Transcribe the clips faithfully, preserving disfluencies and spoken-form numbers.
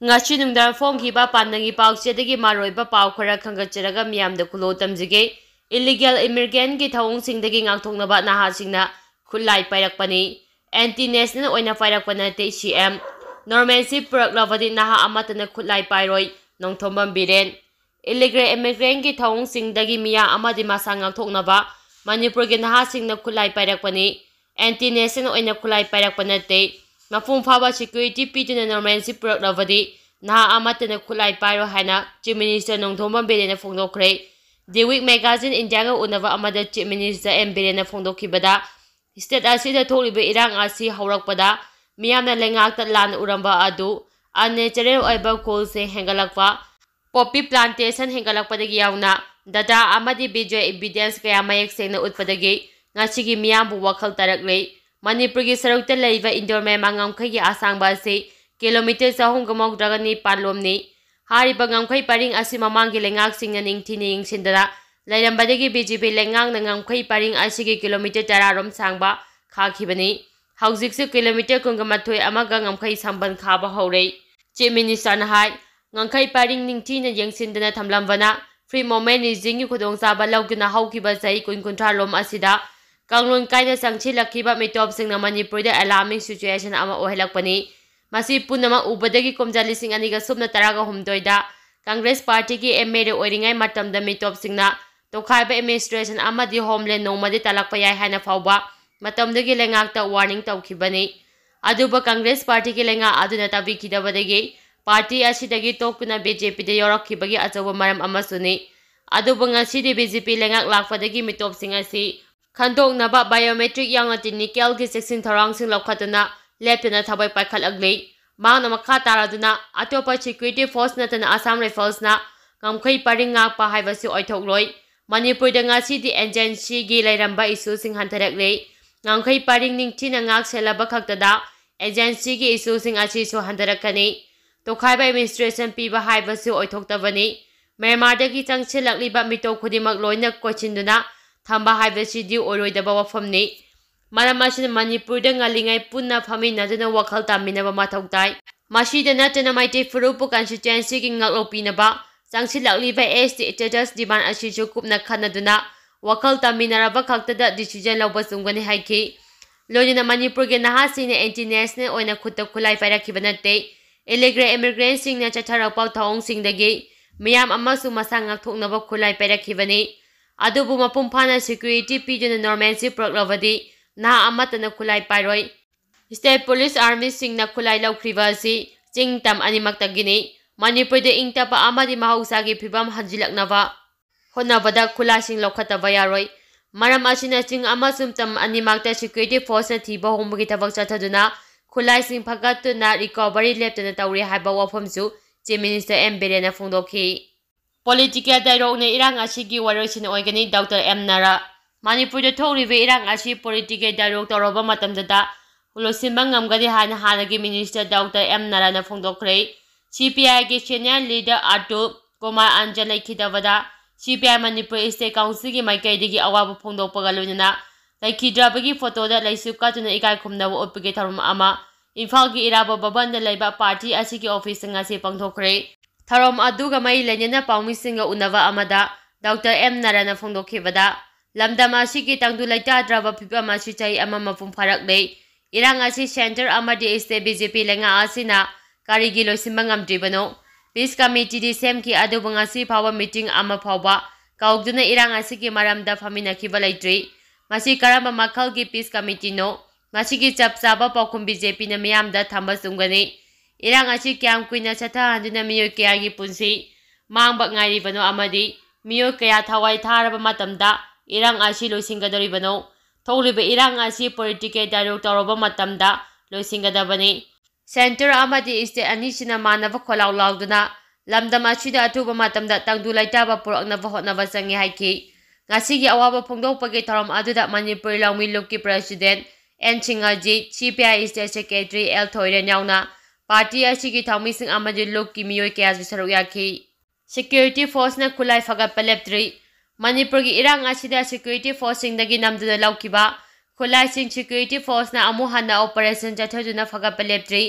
ꯉꯁꯤ ꯅꯨꯡꯗꯥꯡ ꯐꯣꯡꯈꯤꯕ ꯄꯥꯟꯗꯝꯒꯤ ꯄꯥꯎꯆꯦꯗꯒꯤ ꯃꯔꯨꯑꯣꯏꯕ ꯄꯥꯎ ꯈꯔ ꯈꯪꯒꯠꯆꯔꯒ ꯃꯤꯌꯥꯝꯗ ꯈꯨꯜꯂꯣ ꯇꯝꯖꯒꯦ꯫ Illegal immigrantꯀꯤ ꯊꯧꯑꯣꯡꯁꯤꯡꯗꯒꯤ ꯉꯥꯛꯊꯣꯛꯅꯕ ꯅꯍꯥꯁꯤꯡꯅ ꯈꯨꯠꯂꯥꯏ ꯄꯥꯏꯔꯛꯄꯅꯤ꯫ Anti national ꯑꯣꯏꯅ ꯄꯥꯏꯔꯛꯄ ꯅꯠꯇꯦ, C M꯫ Normalcy ꯄꯨꯔꯛꯂꯕꯗꯤ ꯅꯍꯥ ꯑꯃꯠꯇꯅ ꯈꯨꯠꯂꯥꯏ ꯄꯥꯏꯔꯣꯏ, ꯅꯣꯡꯊꯣꯝꯕꯝ ꯕꯤꯔꯦꯟ꯫ Illegal immigrantꯀꯤ ꯊꯧꯑꯣꯡꯁꯤꯡꯗꯒꯤ ꯃꯤꯌꯥꯝ ꯑꯃꯗꯤ ꯃꯁꯥ ꯉꯥꯛꯊꯣꯛꯅꯕ ꯃꯅꯤꯄꯨꯔꯒꯤ ꯅꯍꯥꯁꯤꯡꯅ ꯈꯨꯠꯂꯥꯏ ꯄꯥꯏꯔꯛꯄꯅꯤ꯫ Anti national ꯑꯣꯏꯅ ꯈꯨꯠꯂꯥꯏ ꯄꯥꯏꯔꯛꯄ ꯅꯠꯇꯦ꯫ ꯃꯄꯨꯡ ꯐꯥꯕ security ꯄꯤꯗꯨꯅ normalcy ꯄꯨꯔꯛꯂꯕꯗꯤ ꯅꯍꯥ ꯑꯃꯠꯇꯅ ꯈꯨꯠꯂꯥꯏ ꯄꯥꯏꯔꯣꯏ ꯍꯥꯏꯅ Chief Minister Nongthombam ꯕꯤꯔꯦꯟꯅ ꯐꯣꯡꯗꯣꯛꯈ꯭ꯔꯦ꯫ The Week magazine Indiaꯒ ꯎꯅꯕ ꯑꯃꯗ Chief Minister ꯑꯦꯝ ꯕꯤꯔꯦꯟꯅ ꯐꯣꯡꯗꯣꯛꯈꯤꯕꯗ, state ꯑꯁꯤꯗ ꯊꯣꯛꯂꯤꯕ ꯏꯔꯥꯡ ꯑꯁꯤ ꯍꯧꯔꯛꯄꯗ ꯃꯤꯌꯥꯝꯅ ꯂꯩꯉꯥꯛꯇ ꯂꯥꯟꯅ ꯎꯔꯝꯕ ꯑꯗꯨ unnatural ꯑꯣꯏꯕ ꯈꯨꯜꯁꯦ ꯍꯦꯟꯒꯠꯂꯛꯄ, poppy plantation ꯍꯦꯟꯒꯠꯂꯛꯄꯗꯒꯤ ꯌꯥꯎꯅ data ꯑꯃꯗꯤ visual evidence ꯀꯌꯥ ꯃꯌꯦꯛ ꯁꯦꯡꯅ ꯎꯠꯄꯗꯒꯤ ꯉꯁꯤꯒꯤ ꯃꯤꯌꯥꯝꯕꯨ ꯋꯥꯈꯜ ꯇꯥꯔꯛꯂꯦ꯫ ꯃꯅꯤꯄꯨꯔꯒꯤ ꯁꯔꯨꯛꯇ ꯂꯩꯕ ꯏꯟꯗꯣ ꯃ꯭ꯌꯥꯟꯃꯥꯔ ꯉꯝꯈꯩꯒꯤ ꯑꯁꯥꯡꯕ ꯑꯁꯤ kilometre ꯆꯍꯨꯝꯒ ꯃꯧꯗ꯭ꯔꯥꯒ ꯅꯤꯄꯥꯟ ꯂꯣꯝꯅꯤ꯫ ꯍꯥꯏꯔꯤꯕ ꯉꯝꯈꯩ ꯄꯔꯤꯡ ꯑꯁꯤ ꯃꯃꯥꯡꯒꯤ ꯂꯩꯉꯥꯛꯁꯤꯡꯅ ꯅꯤꯡꯊꯤꯅ ꯌꯦꯡꯁꯤꯟꯗꯅ ꯂꯩꯔꯝꯕꯗꯒꯤ B J P ꯂꯩꯉꯥꯛꯅ ꯉꯝꯈꯩ ꯄꯔꯤꯡ ꯑꯁꯤꯒꯤ kilometre ꯇꯔꯥ ꯔꯣꯝ ꯁꯥꯡꯕ ꯈꯥꯛꯈꯤꯕꯅꯤ꯫ ꯍꯧꯖꯤꯛꯁꯨ kilometre ꯀꯨꯟꯒ ꯃꯥꯊꯣꯏ ꯑꯃꯒ ꯉꯝꯈꯩ ꯁꯝꯕꯟ ꯈꯥꯕ ꯍꯧꯔꯦ꯫ Chief Ministerꯅ ꯍꯥꯏ, ꯉꯝꯈꯩ ꯄꯔꯤꯡ ꯅꯤꯡꯊꯤꯅ ꯌꯦꯡꯁꯤꯟꯗꯅ ꯊꯝꯂꯝꯕꯅ Free Movement Regimeꯒꯤ ꯈꯨꯗꯣꯡꯆꯥꯕ ꯂꯧꯗꯨꯅ ꯍꯧꯈꯤꯕ ꯆꯍꯤ ꯀꯨꯟ ꯀꯨꯟꯊ꯭ꯔꯥ ꯂꯣꯝ ꯑꯁꯤꯗ ꯀꯥꯡꯂꯣꯟ ꯀꯥꯏꯅ ꯆꯪꯁꯤꯜꯂꯛꯈꯤꯕ ꯃꯤꯇꯣꯞꯁꯤꯡꯅ ꯃꯅꯤꯄꯨꯔꯗ alarming situation ꯑꯃ ꯑꯣꯏꯍꯜꯂꯛꯄꯅꯤ꯫ ꯃꯁꯤ ꯄꯨꯝꯅꯃꯛ ꯎꯕꯗꯒꯤ ꯀꯨꯝꯖꯥ ꯂꯤꯁꯤꯡ ꯑꯅꯤꯒ ꯁꯨꯞꯅ ꯇꯔꯥꯒ ꯍꯨꯝꯗꯣꯏꯗ Congress Partyꯒꯤ M L A ꯑꯣꯏꯔꯤꯉꯩ ꯃꯇꯝꯗ ꯃꯤꯇꯣꯞꯁꯤꯡꯅ ꯇꯣꯈꯥꯏꯕ administration ꯑꯃꯗꯤ homeland ꯅꯣꯡꯃꯗꯤ ꯇꯥꯜꯂꯛꯄ ꯌꯥꯏ ꯍꯥꯏꯅ ꯐꯥꯎꯕ ꯃꯇꯝꯗꯨꯒꯤ ꯂꯩꯉꯥꯛꯇ warning ꯇꯧꯈꯤꯕꯅꯤ꯫ ꯑꯗꯨꯕꯨ Congress Partyꯒꯤ ꯂꯩꯉꯥꯛ ꯑꯗꯨꯅ ꯇꯥꯕꯤꯈꯤꯗꯕꯗꯒꯤ party ꯑꯁꯤꯗꯒꯤ ꯇꯣꯛꯇꯨꯅ B J Pꯗ ꯌꯥꯎꯔꯛꯈꯤꯕꯒꯤ ꯑꯆꯧꯕ ꯃꯔꯝ ꯑꯃꯁꯨꯅꯤ꯫ ꯑꯗꯨꯕꯨ ꯉꯁꯤꯗꯤ B J P ꯂꯩꯉꯥꯛ ꯂꯥꯛꯄꯗꯒꯤ ꯃꯤꯇꯣꯞꯁꯤꯡ ꯑꯁꯤ ꯈꯟꯗꯣꯛꯅꯕ biometric ꯌꯥꯎꯅ technicalꯒꯤ ꯆꯦꯛꯁꯤꯟ ꯊꯧꯔꯥꯡꯁꯤꯡ ꯂꯧꯈꯠꯇꯨꯅ ꯂꯦꯞꯇꯅ ꯊꯕꯛ ꯄꯥꯏꯈꯠꯂꯛꯂꯤ꯫ ꯃꯍꯥꯛꯅ ꯃꯈꯥ ꯇꯥꯔꯗꯨꯅ ꯑꯇꯣꯞꯄ security force ꯅꯠꯇꯅ Assam Riflesꯅ ꯉꯝꯈꯩ ꯄꯔꯤꯡ ꯉꯥꯛꯄ ꯍꯥꯏꯕꯁꯤ ꯑꯣꯏꯊꯣꯛꯂꯣꯏ꯫ ꯃꯅꯤꯄꯨꯔꯗ ꯉꯁꯤꯗꯤ agencyꯒꯤ ꯂꯩꯔꯝꯕ issueꯁꯤꯡ ꯍꯟꯊꯔꯛꯂꯦ꯫ ꯉꯝꯈꯩ ꯄꯔꯤꯡ ꯅꯤꯡꯊꯤꯅ ꯉꯥꯛ ꯁꯦꯜꯂꯕ ꯈꯛꯇꯗ agencyꯒꯤ issueꯁꯤꯡ ꯑꯁꯤꯁꯨ ꯍꯟꯊꯔꯛꯀꯅꯤ꯫ ꯇꯣꯈꯥꯏꯕ administration ꯄꯤꯕ ꯍꯥꯏꯕꯁꯤ ꯑꯣꯏꯊꯣꯛꯇꯕꯅꯤ꯫ ꯃ꯭ꯌꯥꯟꯃꯥꯔꯗꯒꯤ ꯆꯪꯁꯤꯜꯂꯛꯂꯤꯕ ꯃꯤꯇꯣꯞ ꯈꯨꯗꯤꯡꯃꯛ ꯂꯣꯏꯅ ꯀꯣꯏꯁꯤꯟꯗꯨꯅ ꯊꯝꯕ ꯍꯥꯏꯕꯁꯤꯗꯤ ꯑꯣꯏꯔꯣꯏꯗꯕ ꯋꯥꯐꯝꯅꯤ꯫ ꯃꯔꯝ ꯑꯁꯤꯅ ꯃꯅꯤꯄꯨꯔꯗ ꯉꯜꯂꯤꯉꯩ ꯄꯨꯟꯅ ꯐꯝꯃꯤꯟꯅꯗꯨꯅ ꯋꯥꯈꯜ ꯇꯥꯃꯤꯟꯅꯕ ꯃꯊꯧ ꯇꯥꯏ꯫ ꯃꯁꯤꯗ ꯅꯠꯇꯅ ꯃꯩꯇꯩ ꯐꯨꯔꯨꯞꯄꯨ constituencyꯒꯤ ꯉꯥꯛꯂꯣꯛ ꯄꯤꯅꯕ ꯆꯪꯁꯤꯜꯂꯛꯂꯤꯕ ST status demand ꯑꯁꯤꯁꯨ ꯀꯨꯞꯅ ꯈꯟꯅꯗꯨꯅ ꯋꯥꯈꯜ ꯇꯝꯃꯤꯟꯅꯔꯕ ꯈꯛꯇꯗ decision ꯂꯧꯕ ꯆꯨꯝꯒꯅꯤ ꯍꯥꯏꯈꯤ꯫ ꯂꯣꯏꯅꯅ ꯃꯅꯤꯄꯨꯔꯒꯤ ꯅꯍꯥꯁꯤꯡꯅ anti national ꯑꯣꯏꯅ ꯈꯨꯠꯇ ꯈꯨꯠꯂꯥꯏ ꯄꯥꯏꯔꯛꯈꯤꯕ ꯅꯠꯇꯦ꯫ Illegal immigrantꯁꯤꯡꯅ ꯆꯠꯊꯔꯛꯄ ꯊꯧꯑꯣꯡꯁꯤꯡꯗꯒꯤ ꯃꯤꯌꯥꯝ ꯑꯃꯁꯨ ꯃꯁꯥ ꯉꯥꯛꯊꯣꯛꯅꯕ ꯈꯨꯠꯂꯥꯏ ꯄꯥꯏꯔꯛꯈꯤꯕꯅꯤ꯫ ꯑꯗꯨꯕꯨ ꯃꯄꯨꯡ ꯐꯥꯅ security ꯄꯤꯗꯨꯅ normalcy ꯄꯨꯔꯛꯂꯕꯗꯤ ꯅꯍꯥ ꯑꯃꯠꯇꯅ ꯈꯨꯠꯂꯥꯏ ꯄꯥꯏꯔꯣꯏ꯫ State police armyꯁꯤꯡꯅ ꯈꯨꯠꯂꯥꯏ ꯂꯧꯈ꯭ꯔꯤꯕ ꯑꯁꯤ ꯆꯤꯡ ꯇꯝ ꯑꯅꯤꯃꯛꯇꯒꯤꯅꯤ꯫ ꯃꯅꯤꯄꯨꯔꯗ ꯏꯪ ꯇꯞꯄ ꯑꯃꯗꯤ ꯃꯍꯧꯁꯥꯒꯤ ꯐꯤꯕꯝ ꯍꯟꯖꯤꯜꯂꯛꯅꯕ ꯍꯣꯠꯅꯕꯗ ꯈꯨꯠꯂꯥꯏꯁꯤꯡ ꯂꯧꯈꯠꯇꯕ ꯌꯥꯔꯣꯏ꯫ ꯃꯔꯝ ꯑꯁꯤꯅ ꯆꯤꯡ ꯑꯃꯁꯨꯡ ꯇꯝ ꯑꯅꯤꯃꯛꯇ security forceꯅ ꯊꯤꯕ ꯍꯨꯝꯕꯒꯤ ꯊꯕꯛ ꯆꯠꯊꯗꯨꯅ ꯈꯨꯠꯂꯥꯏꯁꯤꯡ ꯐꯒꯠꯇꯨꯅ recovery ꯂꯦꯞꯇꯅ ꯇꯧꯔꯤ ꯍꯥꯏꯕ ꯋꯥꯐꯝꯁꯨ Chief Minister ꯑꯦꯝ ꯕꯤꯔꯦꯟꯅ ꯐꯣꯡꯗꯣꯛꯈꯤ꯫ Political dialogueꯅ ꯏꯔꯥꯡ ꯑꯁꯤꯒꯤ ꯋꯥꯔꯣꯏꯁꯤꯟ ꯑꯣꯏꯒꯅꯤ, ꯗꯣꯛꯇꯔ ꯑꯦꯝ ꯅꯥꯔꯥ꯫ ꯃꯅꯤꯄꯨꯔꯗ ꯊꯣꯛꯂꯤꯕ ꯏꯔꯥꯡ ꯑꯁꯤ political dialogue ꯇꯧꯔꯕ ꯃꯇꯝꯗꯇ ꯂꯣꯏꯁꯤꯟꯕ ꯉꯝꯒꯅꯤ ꯍꯥꯏꯅ ꯍꯥꯟꯅꯒꯤ minister ꯗꯣꯛꯇꯔ ꯑꯦꯝ ꯅꯥꯔꯥꯅ ꯐꯣꯡꯗꯣꯛꯈ꯭ꯔꯦ꯫ CPIꯒꯤ senior leader ꯑꯇꯨꯜ ꯀꯨꯃꯥꯔ ꯑꯟꯖꯟ ꯂꯩꯈꯤꯗꯕꯗ CPI ꯃꯅꯤꯄꯨꯔ State Councilꯒꯤ ꯃꯥꯏꯀꯩꯗꯒꯤ ꯑꯋꯥꯕ ꯐꯣꯡꯗꯣꯛꯄꯒ ꯂꯣꯏꯅꯅ ꯂꯩꯈꯤꯗ꯭ꯔꯕꯒꯤ photoꯗ ꯂꯩꯁꯨ ꯀꯠꯇꯨꯅ ꯏꯀꯥꯏ ꯈꯨꯝꯅꯕ ꯎꯠꯄꯒꯤ ꯊꯧꯔꯝ ꯑꯃ ꯏꯝꯐꯥꯜꯒꯤ ꯏꯔꯥꯕꯣꯠ ꯚꯕꯟꯗ ꯂꯩꯕ party ꯑꯁꯤꯒꯤ officeꯇ ꯉꯁꯤ ꯄꯥꯡꯊꯣꯛꯈ꯭ꯔꯦ꯫ ꯊꯧꯔꯝ ꯑꯗꯨꯒ ꯃꯔꯤ ꯂꯩꯅꯅ ꯄꯥꯎꯃꯤꯁꯤꯡꯒ ꯎꯅꯕ ꯑꯃꯗ ꯗꯣꯛꯇꯔ ꯑꯦꯝ ꯅꯥꯔꯥꯅ ꯐꯣꯡꯗꯣꯛꯈꯤꯕꯗ, ꯂꯝꯗꯝ ꯑꯁꯤꯒꯤ ꯇꯪꯗꯨ ꯂꯩꯇꯥꯗ꯭ꯔꯕ ꯐꯤꯕꯝ ꯑꯁꯤ ꯆꯍꯤ ꯑꯃ ꯃꯄꯨꯡ ꯐꯥꯔꯛꯂꯦ꯫ ꯏꯔꯥꯡ ꯑꯁꯤ centre ꯑꯃꯗꯤ state BJP ꯂꯩꯉꯥꯛ ꯑꯁꯤꯅ ꯀꯔꯤꯒꯤ ꯂꯣꯏꯁꯤꯟꯕ ꯉꯝꯗ꯭ꯔꯤꯕꯅꯣ? Peace committeeꯗꯤ ꯁꯦꯝꯈꯤ, ꯑꯗꯨꯕꯨ ꯉꯁꯤ ꯐꯥꯎꯕ meeting ꯑꯃ ꯐꯥꯎꯕ ꯀꯧꯗꯨꯅ ꯏꯔꯥꯡ ꯑꯁꯤꯒꯤ ꯃꯔꯝꯗ ꯐꯝꯃꯤꯟꯅꯈꯤꯕ ꯂꯩꯇ꯭ꯔꯤ꯫ ꯃꯁꯤ ꯀꯔꯝꯕ ꯃꯈꯜꯒꯤ peace committeeꯅꯣ? ꯃꯁꯤꯒꯤ ꯆꯞ ꯆꯥꯕ ꯄꯥꯎꯈꯨꯝ BJPꯅ ꯃꯤꯌꯥꯝꯗ ꯊꯝꯕ ꯆꯨꯝꯒꯅꯤ꯫ ꯏꯔꯥꯡ ꯑꯁꯤ ꯀꯌꯥꯝ ꯀꯨꯏꯅ ꯆꯠꯊꯍꯟꯗꯨꯅ ꯃꯤꯑꯣꯏ ꯀꯌꯥꯒꯤ ꯄꯨꯟꯁꯤ ꯃꯥꯡꯕ ꯉꯥꯏꯔꯤꯕꯅꯣ ꯑꯃꯗꯤ ꯃꯤꯑꯣꯏ ꯀꯌꯥ ꯊꯋꯥꯏ ꯊꯥꯔꯕ ꯃꯇꯝꯗ ꯏꯔꯥꯡ ꯑꯁꯤ ꯂꯣꯏꯁꯤꯟꯒꯗꯧꯔꯤꯕꯅꯣ? ꯊꯣꯛꯂꯤꯕ ꯏꯔꯥꯡ ꯑꯁꯤ political dialogue ꯇꯧꯔꯕ ꯃꯇꯝꯗ ꯂꯣꯏꯁꯤꯟꯒꯗꯕꯅꯤ꯫ Centre ꯑꯃꯗꯤ state ꯑꯅꯤꯁꯤꯅ ꯃꯥꯟꯅꯕ ꯈꯣꯜꯂꯥꯎ ꯂꯥꯎꯗꯨꯅ ꯂꯝꯗꯝ ꯑꯁꯤꯗ ꯑꯊꯨꯕ ꯃꯇꯝꯗ ꯇꯪꯗꯨ ꯂꯩꯇꯥꯕ ꯄꯨꯔꯛꯅꯕ ꯍꯣꯠꯅꯕ ꯆꯪꯏ ꯍꯥꯏꯈꯤ꯫ ꯉꯁꯤꯒꯤ ꯑꯋꯥꯕ ꯐꯣꯡꯗꯣꯛꯄꯒꯤ ꯊꯧꯔꯝ ꯑꯗꯨꯗ ꯃꯅꯤꯄꯨꯔꯤ ꯂꯧꯃꯤ ꯂꯨꯞꯀꯤ president N Singhajit, CPI state secretary L Thoiren ꯌꯥꯎꯅ party ꯑꯁꯤꯒꯤ ꯊꯧꯃꯤꯁꯤꯡ ꯑꯃꯗꯤ ꯂꯨꯞꯀꯤ ꯃꯤꯑꯣꯏ ꯀꯌꯥꯁꯨ ꯁꯔꯨꯛ ꯌꯥꯈꯤ꯫ Security forceꯅ ꯈꯨꯠꯂꯥꯏ ꯐꯒꯠꯄ ꯂꯦꯞꯇ꯭ꯔꯤ꯫ ꯃꯅꯤꯄꯨꯔꯒꯤ ꯏꯔꯥꯡ ꯑꯁꯤꯗ security forceꯁꯤꯡꯗꯒꯤ ꯅꯝꯗꯨꯅ ꯂꯧꯈꯤꯕ ꯈꯨꯠꯂꯥꯏꯁꯤꯡ security forceꯅ ꯑꯃꯨꯛ ꯍꯟꯅ operation ꯆꯠꯊꯗꯨꯅ ꯐꯒꯠꯄ ꯂꯦꯞꯇ꯭ꯔꯤ꯫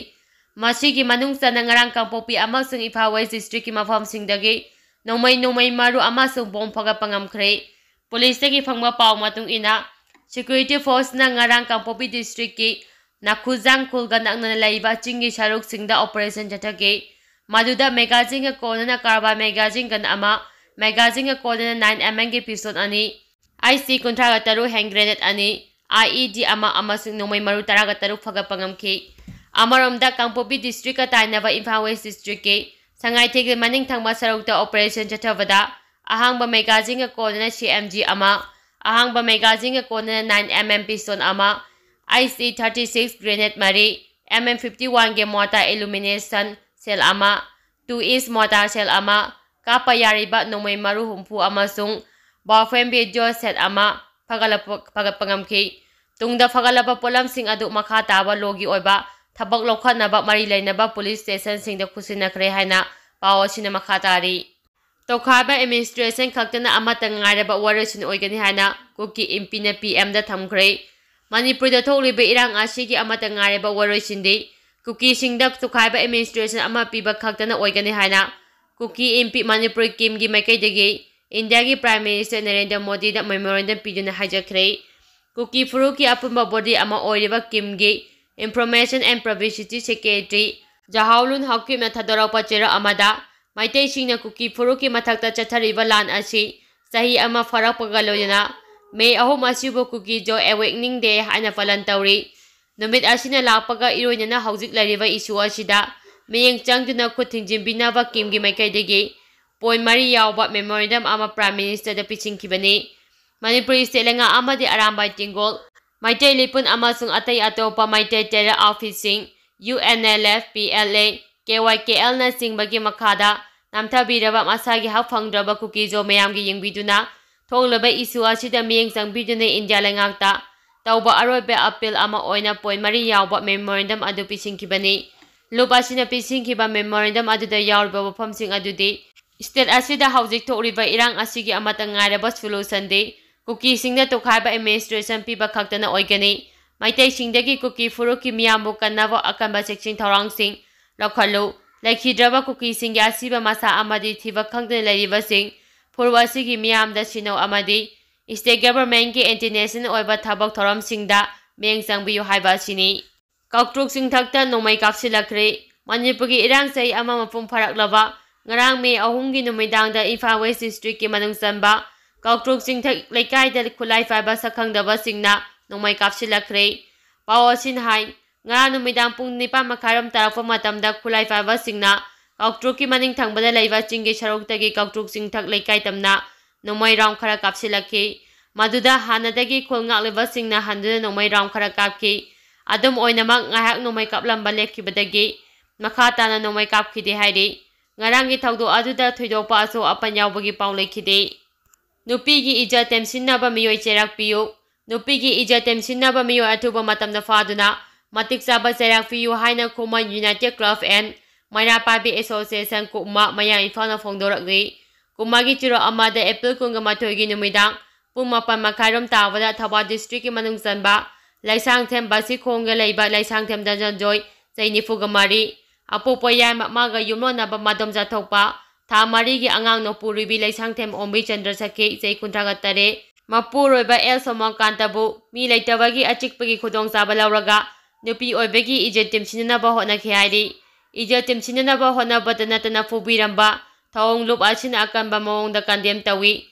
ꯃꯁꯤꯒꯤ ꯃꯅꯨꯡ ꯆꯟꯅ ꯉꯔꯥꯡ ꯀꯥꯡꯄꯣꯛꯄꯤ ꯑꯃꯁꯨꯡ ꯏꯝꯐꯥꯜ ꯋꯦꯁ ꯗꯤꯁꯇ꯭ꯔꯤꯛꯀꯤ ꯃꯐꯝꯁꯤꯡꯗꯒꯤ ꯅꯣꯡꯃꯩ ꯅꯣꯡꯃꯩ ꯃꯔꯨ ꯑꯃꯁꯨꯡ ꯕꯣꯝ ꯐꯒꯠꯄ ꯉꯝꯈ꯭ꯔꯦ꯫ ꯄꯨꯂꯤꯁꯇꯒꯤ ꯐꯪꯕ ꯄꯥꯎ ꯃꯇꯨꯡ ꯏꯟꯅ, ꯁꯦꯀ꯭ꯌꯨꯔꯤꯇꯤ ꯐꯣꯔꯁꯅ ꯉꯔꯥꯡ ꯀꯥꯡꯄꯣꯛꯄꯤ ꯗꯤꯁꯇ꯭ꯔꯤꯛꯀꯤ ꯅꯥꯈꯨꯖꯥꯡ ꯈꯨꯜꯒ ꯅꯛꯅꯅ ꯂꯩꯕ ꯆꯤꯡꯒꯤ ꯁꯔꯨꯛꯁꯤꯡꯗ ꯑꯣꯄꯔꯦꯁꯟ ꯆꯠꯊꯈꯤ꯫ ꯃꯗꯨꯗ ꯃꯦꯒꯥꯖꯤꯟꯒ ꯀꯣꯟꯅꯅ ꯀꯥꯔꯕꯥꯔ ꯃꯦꯒꯥꯖꯤꯟ ꯒꯟ ꯑꯃ, ꯃꯦꯒꯥꯖꯤꯟꯒ ꯀꯣꯟꯅꯅ ꯅꯥꯏꯟ ꯑꯦꯝ ꯑꯦꯝꯒꯤ ꯄꯤꯁꯇꯣꯜ ꯑꯅꯤ, ꯑꯥꯏ ꯁꯤ ꯀꯨꯟꯊ꯭ꯔꯥꯒ ꯇꯔꯨꯛ ꯍꯦꯟ ꯒ꯭ꯔꯦꯅꯦꯗ ꯑꯅꯤ, ꯑꯥꯏ ꯏ ꯗꯤ ꯑꯃ ꯑꯃꯁꯨꯡ ꯅꯣꯡꯃꯩ ꯃꯔꯨ ꯇꯔꯥꯒ ꯇꯔꯨꯛ ꯐꯒꯠꯄ ꯉꯝꯈꯤ꯫ ꯑꯃꯔꯣꯝꯗ, ꯀꯥꯡꯄꯣꯛꯄꯤ ꯗꯤꯁꯇ꯭ꯔꯤꯛꯀ ꯇꯥꯏꯅꯕ ꯏꯝꯐꯥꯜ ꯋꯦꯁ ꯗꯤꯁꯇ꯭ꯔꯤꯛꯀꯤ ꯁꯉꯥꯏꯊꯦꯜꯒꯤ ꯃꯅꯤꯡ ꯊꯪꯕ ꯁꯔꯨꯛꯇ ꯑꯣꯄꯔꯦꯁꯟ ꯆꯠꯊꯕꯗ ꯑꯍꯥꯡꯕ ꯃꯦꯒꯥꯖꯤꯟꯒ ꯀꯣꯟꯅꯅ ꯁꯤ ꯑꯦꯝ ꯖꯤ ꯑꯃ, ꯑꯍꯥꯡꯕ ꯃꯦꯒꯥꯖꯤꯟꯒ ꯀꯣꯟꯅꯅ ꯅꯥꯏꯟ ꯑꯦꯝ ꯑꯦꯝ ꯄꯤꯁꯇꯣꯜ ꯑꯃ, I C thirty six grenade ꯃꯔꯤ, ꯑꯦꯝ ꯑꯦꯝ ꯐꯤꯐꯇꯤ ꯋꯥꯟꯒꯤ ꯃꯣꯔꯇꯥꯔ ꯑꯦꯂꯨꯃꯤꯅꯦꯁꯟ ꯁꯦꯜ ꯑꯃ, ꯇꯨ ꯏꯟꯆ ꯃꯣꯔꯇꯥꯔ ꯁꯦꯜ ꯑꯃ, ꯀꯥꯞꯄ ꯌꯥꯔꯤꯕ ꯅꯣꯡꯃꯩ ꯃꯔꯨ ꯍꯨꯝꯐꯨ ꯑꯃꯁꯨꯡ ꯕꯥꯐꯦꯝ ꯚꯤꯗꯤꯑꯣ ꯁꯦꯠ ꯑꯃ ꯐꯒꯠꯂꯛꯄ, ꯐꯒꯠꯄ ꯉꯝꯈꯤ꯫ ꯇꯨꯡꯗ ꯐꯒꯠꯂꯛꯄ ꯄꯣꯠꯂꯝꯁꯤꯡ ꯑꯗꯨ ꯃꯈꯥ ꯇꯥꯕ ꯂꯣꯒꯤ ꯑꯣꯏꯕ ꯊꯕꯛ ꯂꯧꯈꯠꯅꯕ ꯃꯔꯤ ꯂꯩꯅꯕ ꯄꯨꯂꯤꯁ ꯁ꯭ꯇꯦꯁꯟꯁꯤꯡꯗ ꯈꯨꯠꯁꯤꯟꯅꯈ꯭ꯔꯦ ꯍꯥꯏꯅ ꯄꯥꯎ ꯑꯁꯤꯅ ꯃꯈꯥ ꯇꯥꯔꯤ꯫ ꯇꯣꯈꯥꯏꯕ ꯑꯦꯗꯃꯤꯅꯤꯁꯇ꯭ꯔꯦꯁꯟ ꯈꯛꯇꯅ ꯑꯃꯠꯇ ꯉꯥꯏꯔꯕ ꯋꯥꯔꯣꯏꯁꯤꯟ ꯑꯣꯏꯒꯅꯤ ꯍꯥꯏꯅ ꯀꯨꯀꯤ ꯏꯝꯄꯤꯅ ꯄꯤ ꯑꯦꯝꯗ ꯊꯝꯈ꯭ꯔꯦ꯫ ꯃꯅꯤꯄꯨꯔꯗ ꯊꯣꯛꯂꯤꯕ ꯏꯔꯥꯡ ꯑꯁꯤꯒꯤ ꯑꯃꯠꯇ ꯉꯥꯏꯔꯕ ꯋꯥꯔꯣꯏꯁꯤꯟꯗꯤ ꯀꯨꯀꯤꯁꯤꯡꯗ ꯇꯣꯈꯥꯏꯕ ꯑꯦꯗꯃꯤꯅꯤꯁꯇ꯭ꯔꯦꯁꯟ ꯑꯃ ꯄꯤꯕ ꯈꯛꯇꯅ ꯑꯣꯏꯒꯅꯤ ꯍꯥꯏꯅ ꯀꯨꯀꯤ ꯏꯝꯄꯤ ꯃꯅꯤꯄꯨꯔ ꯀꯤꯝꯒꯤ ꯃꯥꯏꯀꯩꯗꯒꯤ ꯏꯟꯗꯤꯌꯥꯒꯤ ꯄ꯭ꯔꯥꯏꯝ ꯃꯤꯅꯤꯁꯇꯔ ꯅꯔꯦꯟꯗ꯭ꯔ ꯃꯣꯗꯤꯗ ꯃꯦꯃꯣꯔꯦꯟꯗꯝ ꯄꯤꯗꯨꯅ ꯍꯥꯏꯖꯈ꯭ꯔꯦ꯫ ꯀꯨꯀꯤ ꯐꯨꯔꯨꯞꯀꯤ ꯑꯄꯨꯟꯕ ꯕꯣꯗꯤ ꯑꯃ ꯑꯣꯏꯔꯤꯕ ꯀꯤꯝꯒꯤ ꯏꯟꯐꯣꯔꯃꯦꯁꯟ ꯑꯦꯟ ꯄꯕ꯭ꯂꯤꯁꯤꯇꯤ ꯁꯦꯀ꯭ꯔꯦꯇꯔꯤ ꯖꯍꯥꯎꯂꯨꯟ ꯍꯥꯎꯀꯤꯞꯅ ꯊꯥꯗꯣꯔꯛꯄ ꯆꯦꯔꯣꯜ ꯑꯃꯗ, ꯃꯩꯇꯩꯁꯤꯡꯅ ꯀꯨꯀꯤ ꯐꯨꯔꯨꯞꯀꯤ ꯃꯊꯛꯇ ꯆꯠꯊꯔꯤꯕ ꯂꯥꯟ ꯑꯁꯤ ꯆꯍꯤ ꯑꯃ ꯐꯥꯔꯛꯄꯒ ꯂꯣꯏꯅꯅ ꯃꯦ ꯑꯍꯨꯝ ꯑꯁꯤꯕꯨ ꯀꯨꯀꯤ ꯖꯣ ꯑꯦꯋꯦꯛꯅꯤꯡ ꯗꯦ ꯍꯥꯏꯅ ꯄꯥꯂꯟ ꯇꯧꯔꯤ꯫ ꯅꯨꯃꯤꯠ ꯑꯁꯤꯅ ꯂꯥꯛꯄꯒ ꯏꯔꯣꯏꯅꯅ ꯍꯧꯖꯤꯛ ꯂꯩꯔꯤꯕ ꯏꯁꯨ ꯑꯁꯤꯗ ꯃꯤꯠꯌꯦꯡ ꯆꯪꯗꯨꯅ ꯈꯨꯠ ꯊꯤꯡꯖꯤꯟꯕꯤꯅꯕ ꯀꯤꯝꯒꯤ ꯃꯥꯏꯀꯩꯗꯒꯤ ꯄꯣꯏꯟ ꯃꯔꯤ ꯌꯥꯎꯕ ꯃꯦꯃꯣꯔꯦꯟꯗꯝ ꯑꯃ ꯄ꯭ꯔꯥꯏꯝ ꯃꯤꯅꯤꯁꯇꯔꯗ ꯄꯤꯁꯤꯟꯈꯤꯕꯅꯤ꯫ ꯃꯅꯤꯄꯨꯔꯤ ꯁ꯭ꯇꯦꯠ ꯂꯩꯉꯥꯛ ꯑꯃꯗꯤ ꯑꯔꯥꯝꯕꯥꯏ ꯇꯦꯡꯒꯣꯜ, ꯃꯩꯇꯩ ꯂꯤꯄꯨꯟ ꯑꯃꯁꯨꯡ ꯑꯇꯩ ꯑꯇꯣꯞꯄ ꯃꯩꯇꯩ ꯇꯦꯔꯣꯔ ꯑꯥꯎꯠꯐꯤꯠꯁꯤꯡ, U N L F, P L A, K Y K ꯑꯦꯜꯅꯆꯤꯡꯕꯒꯤ ꯃꯈꯥꯗ ꯅꯝꯊꯕꯤꯔꯕ ꯃꯁꯥꯒꯤ ꯍꯛ ꯐꯪꯗ꯭ꯔꯕ ꯀꯨꯀꯤ ꯖꯣ ꯃꯌꯥꯝꯒꯤ ꯌꯦꯡꯕꯤꯗꯨꯅ ꯊꯣꯛꯂꯤꯕ ꯏꯁꯨ ꯑꯁꯤꯗ ꯃꯤꯠꯌꯦꯡ ꯆꯪꯕꯤꯗꯨꯅ ꯏꯟꯗꯤꯌꯥ ꯂꯩꯉꯥꯛꯇ ꯇꯧꯕ ꯑꯔꯣꯏꯕ ꯑꯄꯤꯜ ꯑꯃ ꯑꯣꯏꯅ ꯄꯣꯏꯟ ꯃꯔꯤ ꯌꯥꯎꯕ ꯃꯦꯃꯣꯔꯦꯟꯗꯝ ꯑꯗꯨ ꯄꯤꯁꯤꯟꯈꯤꯕꯅꯤ꯫ ꯂꯨꯞ ꯑꯁꯤꯅ ꯄꯤꯁꯤꯟꯈꯤꯕ ꯃꯦꯃꯣꯔꯦꯟꯗꯝ ꯑꯗꯨꯗ ꯌꯥꯎꯔꯤꯕ ꯋꯥꯐꯝꯁꯤꯡ ꯑꯗꯨꯗꯤ ꯁ꯭ꯇꯦꯠ ꯑꯁꯤꯗ ꯍꯧꯖꯤꯛ ꯊꯣꯛꯂꯤꯕ ꯏꯔꯥꯡ ꯑꯁꯤꯒꯤ ꯑꯃꯠꯇ ꯉꯥꯏꯔꯕ ꯁꯣꯂꯨꯁꯟꯗꯤ ꯀꯨꯀꯤꯁꯤꯡꯗ ꯇꯣꯈꯥꯏꯕ ꯑꯦꯗꯃꯤꯅꯤꯁꯇ꯭ꯔꯦꯁꯟ ꯄꯤꯕ ꯈꯛꯇꯅ ꯑꯣꯏꯒꯅꯤ꯫ ꯃꯩꯇꯩꯁꯤꯡꯗꯒꯤ ꯀꯨꯀꯤ ꯐꯨꯔꯨꯞꯀꯤ ꯃꯤꯌꯥꯝꯕꯨ ꯀꯟꯅꯕ ꯑꯀꯟꯕ ꯆꯦꯛꯁꯤꯟ ꯊꯧꯔꯥꯡꯁꯤꯡ ꯂꯧꯈꯠꯂꯨ꯫ ꯂꯩꯈꯤꯗ꯭ꯔꯕ ꯀꯨꯀꯤꯁꯤꯡꯒꯤ ꯑꯁꯤꯕ ꯃꯁꯥ ꯑꯃꯗꯤ ꯊꯤꯕ ꯈꯪꯗꯅ ꯂꯩꯔꯤꯕꯁꯤꯡ ꯐꯨꯔꯨꯞ ꯑꯁꯤꯒꯤ ꯃꯤꯌꯥꯝꯗ ꯁꯤꯟꯅꯧ ꯑꯃꯗꯤ state government ꯀꯤ international ꯑꯣꯏꯕ ꯊꯕꯛ ꯊꯧꯔꯝꯁꯤꯡꯗ ꯃꯤꯠꯌꯦꯡ ꯆꯪꯕꯤꯌꯨ ꯍꯥꯏꯕ ꯑꯁꯤꯅꯤ꯫ ꯀꯥꯎꯇ꯭ꯔꯨꯛ ꯆꯤꯡꯊꯛꯇ ꯅꯣꯡꯃꯩ ꯀꯥꯞꯁꯤꯜꯂꯛꯈ꯭ꯔꯦ꯫ ꯃꯅꯤꯄꯨꯔꯒꯤ ꯏꯔꯥꯡ ꯆꯍꯤ ꯑꯃ ꯃꯄꯨꯡ ꯐꯥꯔꯛꯂꯕ ꯉꯔꯥꯡ ꯃꯦ ꯑꯍꯨꯝꯒꯤ ꯅꯨꯃꯤꯗꯥꯡꯗ ꯏꯝꯐꯥꯜ ꯋꯦꯁ ꯗꯤꯁꯇ꯭ꯔꯤꯛꯀꯤ ꯃꯅꯨꯡ ꯆꯟꯕ ꯀꯥꯎꯇ꯭ꯔꯨꯛ ꯆꯤꯡꯊꯛ ꯂꯩꯀꯥꯏꯗ ꯈꯨꯠꯂꯥꯏ ꯄꯥꯏꯕ ꯁꯛꯈꯪꯗꯕꯁꯤꯡꯅ ꯅꯣꯡꯃꯩ ꯀꯥꯞꯁꯤꯜꯂꯛꯈ꯭ꯔꯦ꯫ ꯄꯥꯎ ꯑꯁꯤꯅ ꯍꯥꯏ, ꯉꯔꯥꯡ ꯅꯨꯃꯤꯗꯥꯡ ꯄꯨꯡ ꯅꯤꯄꯥꯟ ꯃꯈꯥꯏꯔꯣꯝ ꯇꯥꯔꯛꯄ ꯃꯇꯝꯗ ꯈꯨꯠꯂꯥꯏ ꯄꯥꯏꯕꯁꯤꯡꯅ ꯀꯥꯎꯇ꯭ꯔꯨꯛꯀꯤ ꯃꯅꯤꯡ ꯊꯪꯕꯗ ꯂꯩꯕ ꯆꯤꯡꯒꯤ ꯁꯔꯨꯛꯇꯒꯤ ꯀꯥꯎꯇ꯭ꯔꯨꯛ ꯆꯤꯡꯊꯛ ꯂꯩꯀꯥꯏ ꯇꯝꯅ ꯅꯣꯡꯃꯩ ꯔꯥꯎꯟ ꯈꯔ ꯀꯥꯞꯁꯤꯜꯂꯛꯈꯤ꯫ ꯃꯗꯨꯗ ꯍꯥꯟꯅꯗꯒꯤ ꯈꯨꯜ ꯉꯥꯛꯂꯤꯕꯁꯤꯡꯅ ꯍꯟꯗꯨꯅ ꯅꯣꯡꯃꯩ ꯔꯥꯎꯟ ꯈꯔ ꯀꯥꯞꯈꯤ꯫ ꯑꯗꯨꯝ ꯑꯣꯏꯅꯃꯛ, ꯉꯥꯏꯍꯥꯛ ꯅꯣꯡꯃꯩ ꯀꯥꯞꯂꯝꯕ ꯂꯦꯞꯈꯤꯕꯗꯒꯤ ꯃꯈꯥ ꯇꯥꯅ ꯅꯣꯡꯃꯩ ꯀꯥꯞꯈꯤꯗꯦ ꯍꯥꯏꯔꯤ꯫ ꯉꯔꯥꯡꯒꯤ ꯊꯧꯗꯣꯛ ꯑꯗꯨꯗ ꯊꯣꯏꯗꯣꯛꯄ ꯑꯁꯣꯛ ꯑꯄꯟ ꯌꯥꯎꯕꯒꯤ ꯄꯥꯎ ꯂꯩꯈꯤꯗꯦ꯫ ꯅꯨꯄꯤꯒꯤ ꯏꯖꯠ ꯇꯦꯝꯁꯤꯟꯅꯕ ꯃꯤꯑꯣꯏ ꯆꯩꯔꯥꯛ ꯄꯤꯌꯨ꯫ ꯅꯨꯄꯤꯒꯤ ꯏꯖꯠ ꯇꯦꯝꯁꯤꯟꯅꯕ ꯃꯤꯑꯣꯏ ꯑꯊꯨꯕ ꯃꯇꯝꯗ ꯐꯥꯗꯨꯅ ꯃꯇꯤꯛ ꯆꯥꯕ ꯆꯩꯔꯥꯛ ꯄꯤꯌꯨ ꯍꯥꯏꯅ ꯈꯨꯃꯟ United Club and ꯃꯩꯔꯥ ꯄꯥꯏꯕꯤ Association ꯀꯨꯛꯃ ꯃꯌꯥꯡ ꯏꯝꯐꯥꯜꯅ ꯐꯣꯡꯗꯣꯔꯛꯂꯤ꯫ ꯀꯨꯝꯃꯒꯤ ꯆꯨꯔꯣ ꯑꯃꯗ ꯑꯦꯄ꯭ꯔꯤꯜ ꯀꯨꯟꯒ ꯃꯥꯊꯣꯏꯒꯤ ꯅꯨꯃꯤꯗꯥꯡ ꯄꯨꯡ ꯃꯥꯄꯟ ꯃꯈꯥꯏꯔꯣꯝ ꯇꯥꯕꯗ ꯊꯧꯕꯥꯜ ꯗꯤꯁꯇ꯭ꯔꯤꯛꯀꯤ ꯃꯅꯨꯡ ꯆꯟꯕ ꯂꯩꯁꯥꯡꯊꯦꯝ ꯕꯥꯁꯤꯈꯣꯡꯗ ꯂꯩꯕ ꯂꯩꯁꯥꯡꯊꯦꯝ ꯙꯅꯟꯖꯣꯏ, ꯆꯍꯤ ꯅꯤꯐꯨꯒ ꯃꯔꯤ, ꯑꯄꯣꯛꯄ ꯌꯥꯏꯃ ꯃꯥꯒ ꯌꯨꯝꯂꯣꯟꯅꯕ ꯃꯥꯗꯣꯝ ꯆꯥꯊꯣꯛꯄ, ꯊꯥ ꯃꯔꯤꯒꯤ ꯑꯉꯥꯡ ꯅꯣꯄꯨ ꯔꯨꯕꯤ ꯂꯩꯁꯥꯡꯊꯦꯝ ꯑꯣꯝꯕꯤ ꯆꯟꯗ꯭ꯔ ꯁꯈꯤ, ꯆꯍꯤ ꯀꯨꯟꯊ꯭ꯔꯥꯒ ꯇꯔꯦꯠ, ꯃꯄꯨꯔꯣꯏꯕ ꯑꯦꯜ ꯁꯣꯃꯣꯀꯥꯟꯇꯕꯨ ꯃꯤ ꯂꯩꯇꯕꯒꯤ ꯑꯆꯤꯛꯄꯒꯤ ꯈꯨꯗꯣꯡꯆꯥꯕ ꯂꯧꯔꯒ ꯅꯨꯄꯤ ꯑꯣꯏꯕꯒꯤ ꯏꯖꯠ ꯇꯦꯝꯁꯤꯟꯅꯅꯕ ꯍꯣꯠꯅꯈꯤ ꯍꯥꯏꯔꯤ꯫ ꯏꯖꯠ ꯇꯦꯝꯁꯤꯟꯅꯅꯕ ꯍꯣꯠꯅꯕꯗ ꯅꯠꯇꯅ ꯐꯨꯕꯤꯔꯝꯕ ꯊꯧꯑꯣꯡ ꯂꯨꯞ ꯑꯁꯤꯅ ꯑꯀꯟꯕ ꯃꯑꯣꯡꯗ condemn ꯇꯧꯏ꯫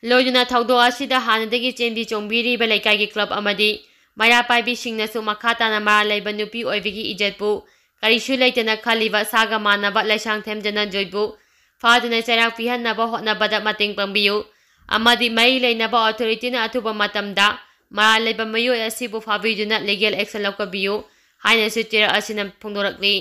ꯂꯣꯏꯅꯅ ꯊꯧꯗꯣꯛ ꯑꯁꯤꯗ ꯍꯥꯟꯅꯗꯒꯤ ꯆꯦꯟꯕꯤ ꯆꯣꯡꯕꯤꯔꯤꯕ ꯂꯩꯀꯥꯏꯒꯤ club ꯑꯃꯗꯤ ꯃꯩꯔꯥ ꯄꯥꯏꯕꯤꯁꯤꯡꯅꯁꯨ ꯃꯈꯥ ꯇꯥꯅ ꯃꯔꯥꯜ ꯂꯩꯕ ꯅꯨꯄꯤ ꯑꯣꯏꯕꯒꯤ ꯏꯖꯠꯄꯨ ꯀꯔꯤꯁꯨ ꯂꯩꯇꯅ ꯈꯜꯂꯤꯕ ꯁꯥꯒ ꯃꯥꯟꯅꯕ ꯂꯩꯁꯥꯡꯊꯦꯝ ꯙꯅꯟꯖꯣꯏꯕꯨ ꯐꯥꯗꯨꯅ ꯆꯩꯔꯥꯛ ꯄꯤꯍꯟꯅꯕ ꯍꯣꯠꯅꯕꯗ ꯃꯇꯦꯡ ꯄꯥꯡꯕꯤꯌꯨ ꯑꯃꯗꯤ ꯃꯔꯤ ꯂꯩꯅꯕ authority ꯅ ꯑꯊꯨꯕ ꯃꯇꯝꯗ ꯃꯔꯥꯜ ꯂꯩꯕ ꯃꯤꯑꯣꯏ ꯑꯁꯤꯕꯨ ꯐꯥꯕꯤꯗꯨꯅ legal action ꯂꯧꯈꯠꯄꯤꯌꯨ ꯍꯥꯏꯅꯁꯨ ꯆꯦꯔꯣꯜ ꯑꯁꯤꯅ ꯐꯣꯡꯗꯣꯔꯛꯂꯤ꯫